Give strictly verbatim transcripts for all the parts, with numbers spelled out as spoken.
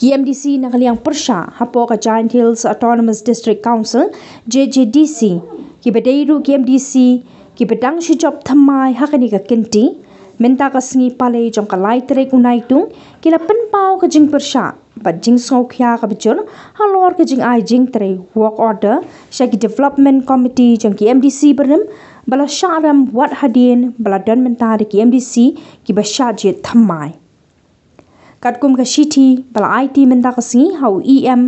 Ki MDC na ka liang pyrshah hapoh ka Jaintia Hills Autonomous District Council, JHADC, kiba dei ruh ki MDC kiba dang shu jop thymmai ha kane ka kynti, mynta ka sngi Palei jong ka lai tarik u Naitung, ki la pynpaw ka jingpyrshah bad jingsngewkhia kaba jur halor ka jingai jingtrei work order sha ki development committee jong ki MDC barim ba la shah rem wat hadien ba la don mynta da ki MDC kiba shah jied thymmai. Katkum ka shithi ba la aiti mynta ka sngi ha u EM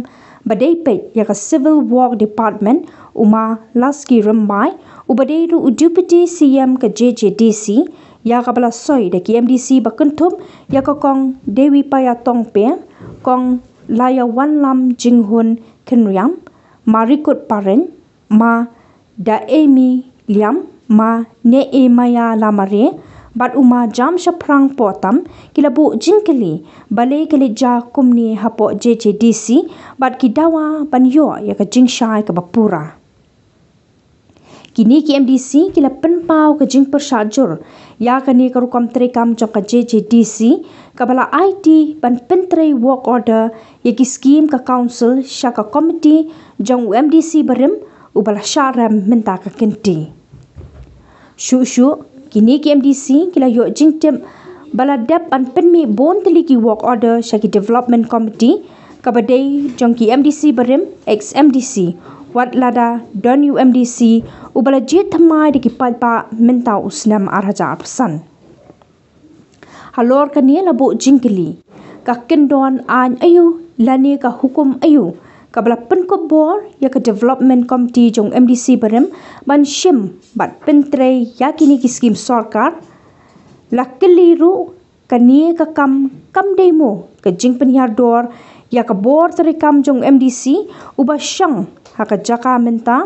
ba dei peit ïa ka Civil Work Department, u Ma Lasky Rymbai, uba dei ruh u Deputy CM ka JHADC, ïa kaba la soi da ki MDC ba kynthup ïa ka Kong Dewi Paya Tongper, Kong Laiawanlam Jinghun Kynriam, Ma Rikut Pareng, Ma Daemi Liam, Ma Nehemiah Lamare bad u Ma Jamshaphrang Potam, ki la buh jingkylli balei ka leit jia kumne hapoh JHADC bad ki dawa ban ïoh ïa ka jingshai kaba pura. Kine ki MDC ki la pynpaw ka jingpyrshah jur ïa kane ka rukom treikam jong ka JHADC kaba la aiti ban pyntrei work order ïa ki skim ka council sha ka committee jong u MDC barim uba la shah rem mynta ka kynti. Shuh shuh, kine ki MDC ki la ïoh jingtip ba la dep ban pynmih bun tylli ki work order sha ki development committee, kaba dei jong ki MDC barim, ex MDC, wat lada don u MDC uba la jied thymmai da ki paidbah mynta u snem ar hajar arphew san. Halor kane la buh jingkylli, ka kyndon aiñ aiu lane ka hukum aiu kaba la pynkup bor ïa ka development committee jong MDC barim ban shim bad pyntrei ïa kine ki skim sorkar. La kylli ruh, kane ka kam kam dei mo ka jingpynhiar dor ïa ka bor treikam jong MDC uba shong ha ka jaka mynta,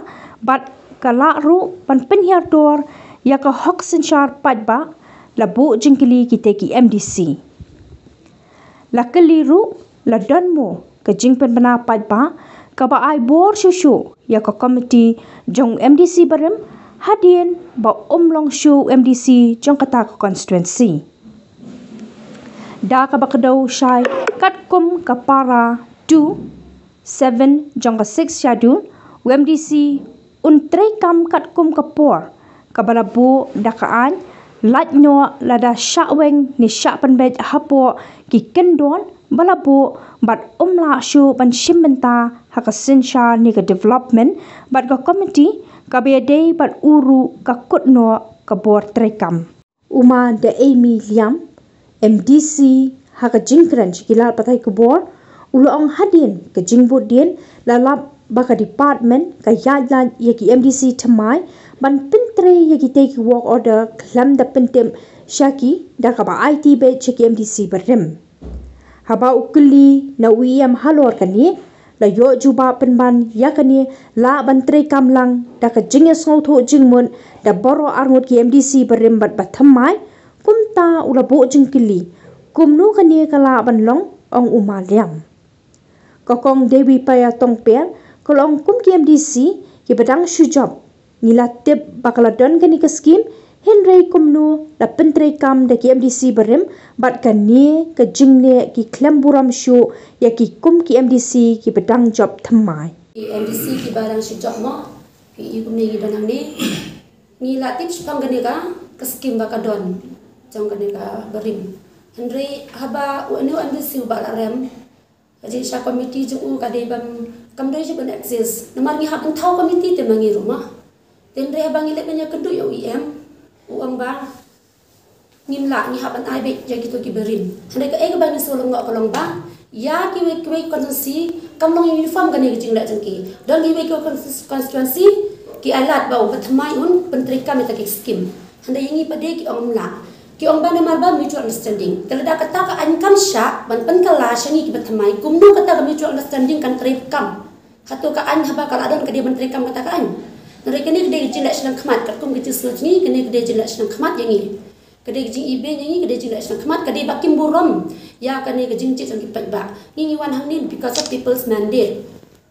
bad ka lah ruh ban pynhiar dor ïa ka hok synshar paidbah? La buh jingkylli kita ki MDC. La kylli ruh, la don mo ka jingpynbna paidbah kaba ai bor shuh shuh ïa ka committee jong MDC barim hadien ba um long shuh MDC jong kata ka constituency? Da kaba kdew shai, katkum ka para two seven jong ka Sixth Schedule, u MDC un treikam katkum ka por kaba la buh da ka aiñ, lait noh lada shah weng ne shah pynbeit hapoh ki kyndon ba la buh, bad um lah shuh ban shim bynta ha ka synshar ne ka development bad ka committee kaba ïadei bad u ruh ka kut noh ka bor treikam. U Ma Daemi Liam, MDC, ha ka jingkren sha ki lad pathai khubor, u la ong hadien ka jingbud dien la lap ba ka department ka ïaid lait ïa ki MDC thymmai ban pyntrei ïa kitei ki work order khlem da pyntip sha ki da kaba aiti beit sha ki MDC barim. Haba u kylli na u EM halor kane, la ïoh jubab pynban ïa kane, lah ban treikam lang da ka jingïasngewthuh jingmut da baroh arngut ki MDC barim bad bathymmai. Kumta u la buh jingkylli, kumno kane ka lah ban long, ong u Ma Liam. Ka Kong Dewi Paya Tongper ka la ong kum ki MDC kiba dang shu jop, ngi la tip ba ka la don kane ka skim, hynrei kumno la pyntreikam da ki MDC barim, bad kane ka jingneh ki khlem burom shuh ïa ki kum ki MDC kiba dang jop thymmai. Ki MDC kiba dang shu jop mo, ki i kumne ngi don hangne. Ngi la tip shaphang kane ka, ka skim ba ka don jong kane ka barim. Hynrei haba u, une u MDC uba la rem, ka jingshah committee jong u ka dei bym, kam dei ju ban exist. Namar ngi hap ban thaw committee te ma ngi ruh ma. Te hynrei haba ngi leit ban ïakynduh ïa u EM, u ong ba ngim lah, ngi hap ban ai beit ïa kito ki barim. Hynrei kaei kaba ngi sngewlyngngoh ka long ba ïa kiwei kiwei constituency kam long uniform kane ka jingleh jong ki. Don kiwei kiwei constituency ki ai lad ba u bathymmai un pyntreikam ïa kita ki skim. Hynrei ïa ngi pat de ki ong ym lah. Ki ong ba namar ba mutual understanding. Te lada kata ka aiñ kam shah ban pynkylla sha ngi ki bathymmai, kumno kata ka mutual understanding kan treikam? Hato ka aiñ haba ka la don ka dei ban treikam kata ka aiñ? Hynrei kane ka dei ka jingleh shnong khmat, katkum ka jingsngew jong ngi, kane ka dei ka jingleh shnong khmat ïa ngi. Ka dei ka jingibeiñ ïa ngi, ka dei ka jingleh shnong khmat, ka dei ba kim burom ïa kane ka jingjied jong ki paidbah. Ngi ngi wan hangne because of people's mandate.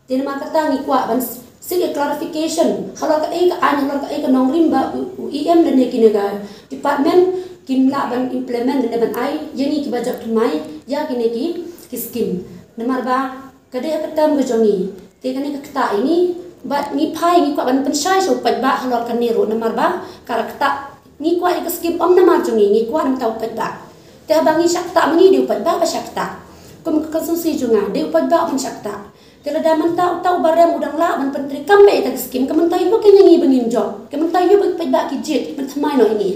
Te namar kata ngi kwah ban seek a clarification halor kaei ka aiñ, halor kaei ka nongrim ba u, u EM lane kine ka department kim lah ban implement lane ban ai ïa ngi kiba jop thymmai ïa kine ki, ki skim. Namar ba ka dei ka term ka jong ngi. Te kane ka ktah ïa ngi, bad ngi phai ngi kwah ban pynshai sha u paidbah halor kane ruh, namar ba ka la ktah, ngi kwah ïa ka skim ym namar jong ngi, ngi kwah namar u paidbah. Te haba ngi shah ktah ma ngi, dei u paidbah ba shah ktah. Kum ka constituency jong nga, dei u paidbah ban shah ktah. Te lada mynta uta u ba rem u dang lah ban pyntreikam beit ïa ka skim, ka mynta ïoh ka ïa ngi ba ngin jop, ka mynta ïoh ba ki paidbah ki jied, ki pynthymmai noh ïa ngi.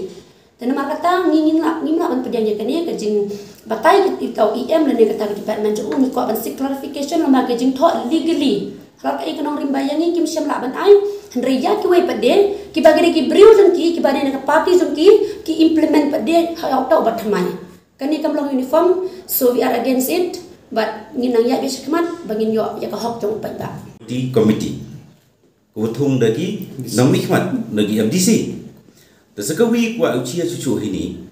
Te namar kata ngi, ngim lah, ngim lah ban pdiang ïa kane ka jingbatai ka, ïa uta u E M lane kata ka department jong u, ngi kwah ban seek clarification lem bad ka jingthoh legally. Halor kaei ka nongrim ba ïa ngi kim shym lah ban ai, hynrei ïa kiwei pat de, kiba ki dei ki briew jong ki, kiba dei na ka party jong ki, ki implement pat de ha uta u ba thymmai. Kane kam long uniform, so we are against it, but ngin nang ïaid beit shakhmat ba ngin ïoh ïa ka hok jong u paidbah. Committee. Ka ba thung da ki nongmihkhmat na ki M D C. Te sa kawei kwah u chia chuchu hini.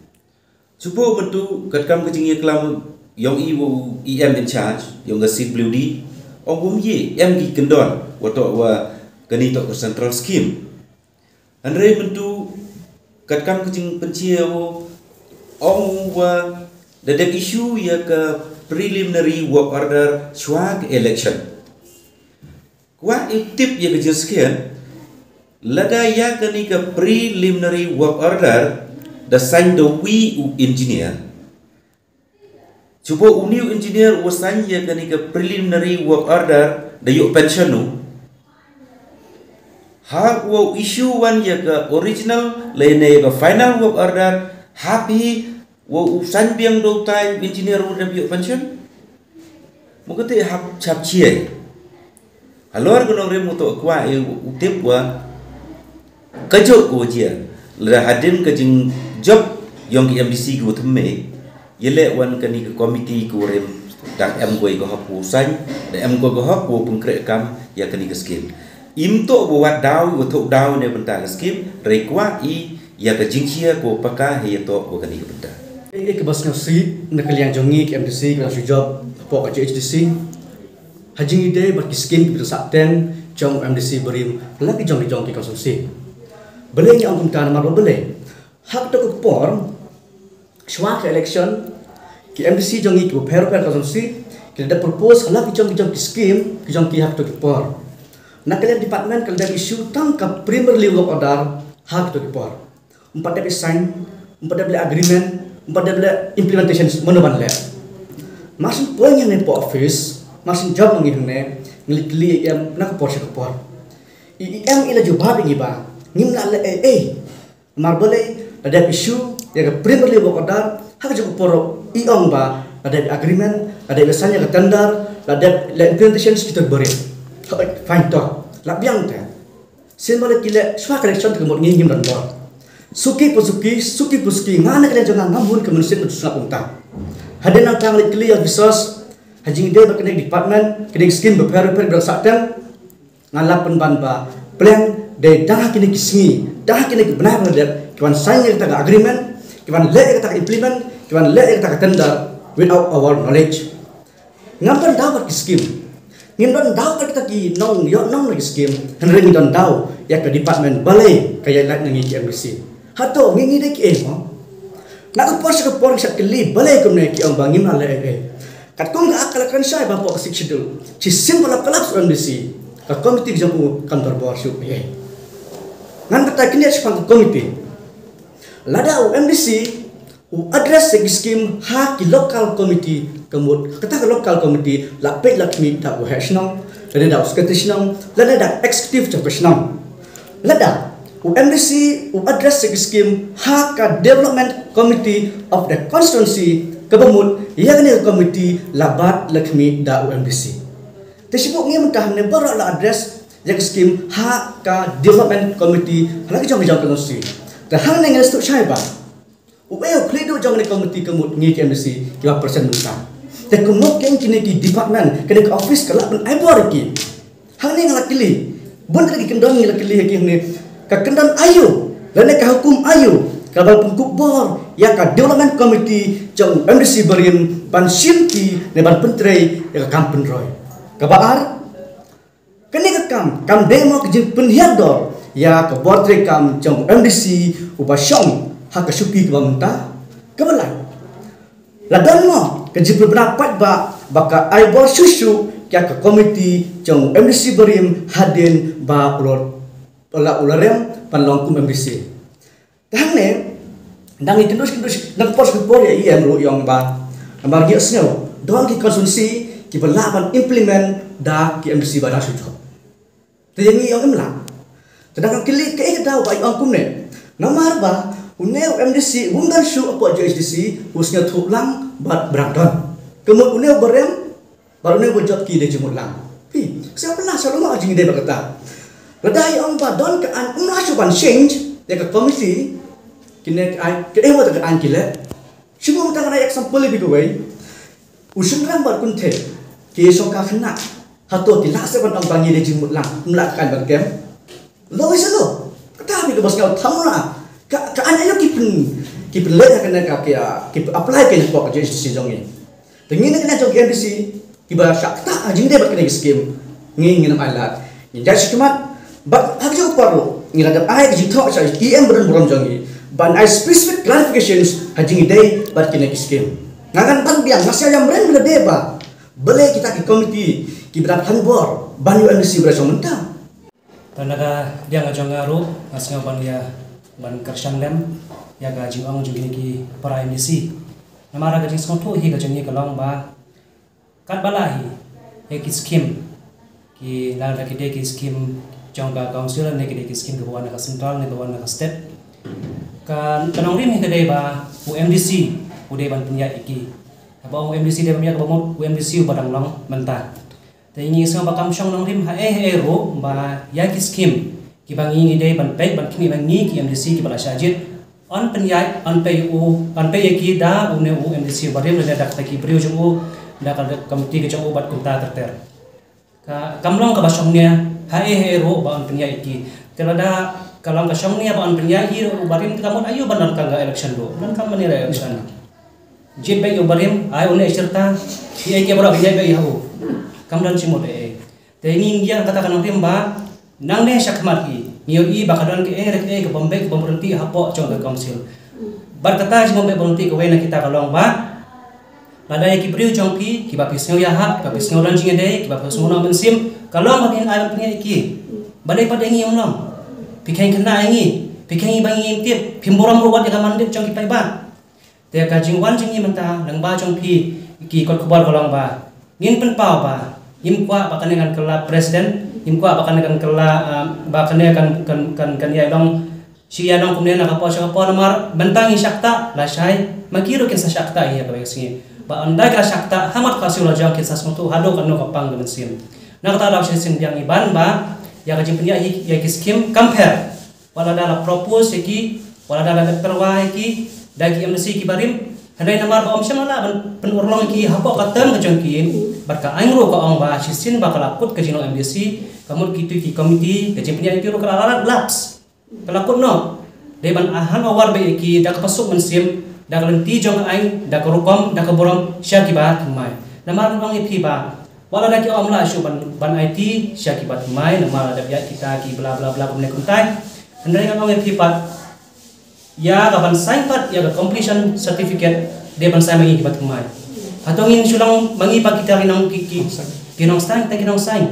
Chupo mynta katkam ka jingïaklam yong i wa u E M in charge yong ka C W D. Ong bum ye em ki kyndon wa toh wa kani toh ka central scheme. Hynrei mynta katkam ka jingpynchia wa ong wa da dep issue ïa ka preliminary work order shwa ka election. Kwah i tip ïa ka jingskhem, lada ïa kani ka preliminary work order da sign da wi u engineer. Chuba u new engineer u sign ïa kani ka preliminary work order da ïoh pension u. Ha u issue wan ïa ka original lane ïa ka final work order ha phi Wa u san biang do tai engineer u dep ïoh pension. Mo kata hap chap chiai. Halor ka nongrim u to kwah i u tip wa ka jok ko jia. Lada hadin ka jingjop yong ki M D C ko thymme. Ïa leh wan kani ka committee ko rim dang em ko i ka hok ko san, dang em ko ka hok ko pengkrek kam ïa kani ka skim. Im to wa wat daw, wa to daw ne bynta ka skim, rei kwah i ïa ka jingkhia ko paka he ïa to wa kani ka bynta. Ei, ei, ka bas nga si na ka liang jong ngi ki M D C ki bas jop po ka H D C. Ha jingïadei bad ki skim ki bynta sa teng jong M D C barim la ki jong ki jong ki constituency. Balei ngi ong kumta namar ba balei. Ha kato ka por shwa ka election ki M D C jong ngi ki bapher bapher constituency ki la dep propose ha la ki jong ki jong ki skim ki jong ki ha kato ka por. Na ka liang department ka la dep issue tang ka preliminary work order ha kato ka por. Ym pat dep sign, ym pat dep leh agreement, ym pat dep leh implementation mano ban leh. Mar syn poi ngi hangne po office, mar syn jop ngi hangne, ngi leit kylli E M na ka por sha ka por. E M i la jubab ïa ngi ba ngim lah leh ei ei. Mar balei la dep issue ïa ka preliminary work order ha ka juh ka por i ong ba la dep agreement, la dep sign ïa ka tender, la dep leh implementation ki ter bari. Fine to. La biang te. Sien ba la ki leh shwa ka election te ka mut ngi ngim don bor. Suki pa suki, suki pa suki, nga na ka liang jong nga ngam hun ka mynsiem ban sngap kumta. Hadien nangta nga leit kylli ïa officers, ha jingïadei bad kane ka department, kane ka skim bapher bapher ba dang sah teng. Nga lap pynban ba pleng dei dang ha kine ki sngi, dang ha kine ki bnai ba la dep, ki wan sign ïa kata ka agreement, ki wan leh ïa kata ka implement, ki wan leh ïa kata ka tender without our knowledge. Ngam don daw bad ki skim. Ngim don daw bad kita ki nong ïoh nong na ki skim. Hynrei ngi don daw ïa ka department balei ka ïaid lait na ngi ki M D C. Hato ngi ngi dei ki ei mo? Na ka por sha ka por ngi shait kylli balei kumne ki ong ba ngim lah leh ei ei. Katkum ka ak ka la kren shai ba hapoh ka Sixth Schedule. Shisien ba la collapse u M D C. Ka committee ka jong u kam dorbar shuh ei ei. Ngan batai kane shaphang ka committee. Lada u M D C u address ïa ki skim ha ki local committee ka mut kata ka local committee la peit la khmih da u heh shnong, lane da u secretary shnong, lane da executive jong ka shnong. Lada u M D C u address ïa ki skim ha ka development committee of the constituency kaba mut ïa kane ka committee la bat la khmih da u M D C. Te shibun ngi mynta hangne baroh la address ïa ki skim ha ka development committee ha la ki jong ki jong ka constituency. Te hangne ngi la sdang shai ba U ei u khlieh duh jong kane ka committee ka mut ngi ki M D C kiba present mynta. Te kumno kein kine ki department, kane ka office ka lah ban ai bor ïa ki. Hangne nga la kylli. Bun kine ki kyndon ngi la kylli ïa ki hangne. Ka kyndon aïu lane ka hukum aïu kaba pynkup bor ïa ka development committee jong M D C barim ban shim ki ne ban pyntrei ïa ka kam pynroi. Kaba ar, kane ka kam kam dei mo ka jingpynhiar dor ïa ka bor treikam jong u M D C uba shong ha ka shuki kaba mynta? Kaba lai, la don mo ka jingpynbna paidbah ba ka ai bor shuh shuh ïa ka komiti jong u M D C barim hadien ba u la, u la, u la rem ban long kum M D C. Te hangne dang ïa kynduh kynduh, dang por por ïa i em ruh ïong ba namar ngi sngew don ki constituency kiba lah ban implement da ki M D C ba dang shu jop. Te ïa ngi ïong em lah. Te dang ka kylli kaei ka daw ba i ong kumne. Namar ba une u M D C um don shuh hapoh J H D C, u sngewthuh lang bad ba dang don. Ka mut une uba rem bad une uba jop ki dei jingmut lang. Phi, sngewbha lah sha lama jingdei bad kata. Lada i ong ba don ka aiñ, um lah shuh ban change ïa ka komiti. Kine ka aiñ, kaei wat ka aiñ ki leh. Shu mut tang ka example ïa phi kawei. U shynrang bad kynthei ki shong ka khynnah, hato ki lah seh ban ong ba ngi dei jingmut lang, ym lah ka aiñ ban kem? Lo ïa seh lo. Kata phi kaba sngewthuh lah. Ka, ka aiñ aïu ki pyn, ki pynleh ïa kane ka, ki, ah, ki apply ka ïa pok ka J H D C jong ngi. Te ngi na kane jong ka M D C kiba shah ktah ha jingdei bad kane ka skim, ngi ngin ym ailad. Ngin ïaid shakhmat bad ha ka jingpyrshah ruh ngi la dep ai ka jingthoh sha i em ba don burom jong ngi ban ai specific clarifications ha jingdei bad kane ka skim. Nga ngan ban biang, nga sngew ïa mren ba la dei ba balei kita ki komiti kiba dap hanbor ban ïa u M D C ba la shong mynta. Te na ka liang ka jong nga ruh nga sngew ban ïa, ban kyrshan lem ïa ka jingong jong kine ki para M D C. Namar ka jingsngewthuh hi ka jong ngi ka long ba katba la hi ïa ki skim, ki la da ki dei ki skim jong ka council ne ki dei ki skim kiba wan na ka central ne kiba wan na ka state, ka, ka nongrim hi ka dei ba u M D C u dei ban pynïaid ïa ki. Haba u M D C dei ban pynïaid, kaba mut u M D C uba dang long mynta. Te ngi sngew ba kam shong nongrim ha ei ha ei ruh ba ïa ki skim kiba ngi ngi dei ban peit ban khmih ba ngi ki M D C kiba la shah jied yn pynïaid, yn peit u, yn peit ïa ki da une u M D C uba rim lane da kata ki briew jong u, da ka komiti ka jong u bad kumta ter ter. Ka, kam long kaba shong nia ha ei ha ei ruh ba yn pynïaid ïa ki. Te lada ka long ka shong nia ba yn pynïaid ïa ki ruh uba rim, te ka mut aïu ban donkam ka election ruh, donkam mane election. Jied beit ïa u barim, ai une shirta, ki ei ki baroh ki ïaid beit ïa u. Kam don shimut ei ei. Te ngi ngi ïa kata ka nongrim ba nangne shakhmat hi ngi ïohi ba ka don ki ei re ki ei ka bym beit ka bym ryntih hapoh jong ka council. Bad kata jong bym beit bym ryntih kawei na kita ka long ba lada ïa ki briew jong phi kiba phi sngew ïahap, kiba phi sngew don jingïadei, kiba phi sngew noh mynsiem, ka long ba phin ai ban pynïaid ïa ki. Balei pat ïa ngi ym long? Phi kheiñ khynnah ïa ngi, phi kheiñ ba ngi ngim tip, phim burom ruh wat ïa ka mandate jong ki paidbah. Te ka jingwan jong ngi mynta lyngba jong phi ki kot khubor ka long ba ngin pynpaw ba ngim kwah ba kane kan kylla president, ngim kwah ba kane kan kylla, ah, ba kane kan, kan, kan, kan ïa long, shi ïa long kumne na ka por sha ka por, namar mynta ngi shah ktah, lashai ma ki ruh kin sa shah ktah ïa kawei ka sngi. Ba ynda ki la shah ktah ha mat ka siew la jong kin sa sngewthuh haduh kano ka pang ka mynsiem. Na kata ka daw shisien biang ngi ban ba ïa ka jingpynïaid ïa ki skim kam pher. Wat lada la propose ïa ki, wat lada la dep tyrwa ïa ki da ki M D C kiba rim, hynrei namar ba ym shym la lah ban pynurlong ïa ki hapoh ka term ka jong ki, bad ka aiñ ruh ka ong ba shisien ba ka la kut ka jinglong M D C, ka mut kito ki komiti, ka jingpynïaid ïa ki ruh ka la, la, la lapse. Ka la kut noh. Dei ban hand over beit ïa ki da kaba suk mynsiem, da ka lynti jong ka aiñ, da ka rukom, da ka burom sha kiba thymmai. Namar ngan ong ïa phi ba wat lada ki ong ym lah shuh ban, ban aiti sha kiba thymmai, namar la dep ïaid kita ki bla bla bla kumne kumtai. Hynrei ngan ong ïa phi pat, ïa ka ban sign pat ïa ka completion certificate dei ban sign ma ngi kiba thymmai. Hato ngin shu long ma ngi pat kita ki nong ki, ki, ki nongsaiñ, kita ki nongsaiñ?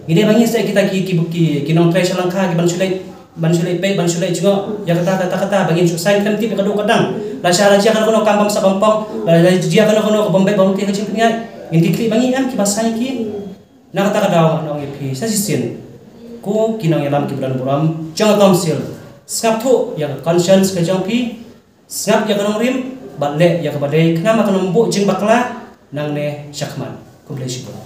Ngi dei ma ngi sa kita ki, ki, ki, ki nongtrei sha lyngkha kiban shu leit, ban shu leit peit, ban shu leit jngoh ïa kata, kata, kata ba ngin shu sign khlem tip ïa ka duh ka dang. Lashai la jia kano kano ka kam bym sah bym pong, la jia kano kano ka bym beit bym ryntih ka jingpynïaid, ngin khih khlieh ma ngi em kiba sign ki. Na kata ka daw ngan ong ïa phi sa shisien, ko ki nongïalam kiba don burom jong ka council, sngap thuh ïa ka conscience ka jong phi, sngap ïa ka nongrim bad leh ïa kaba dei, khnang ba kan ym buh jingbakla nangne shakhmat. Khublei shibun.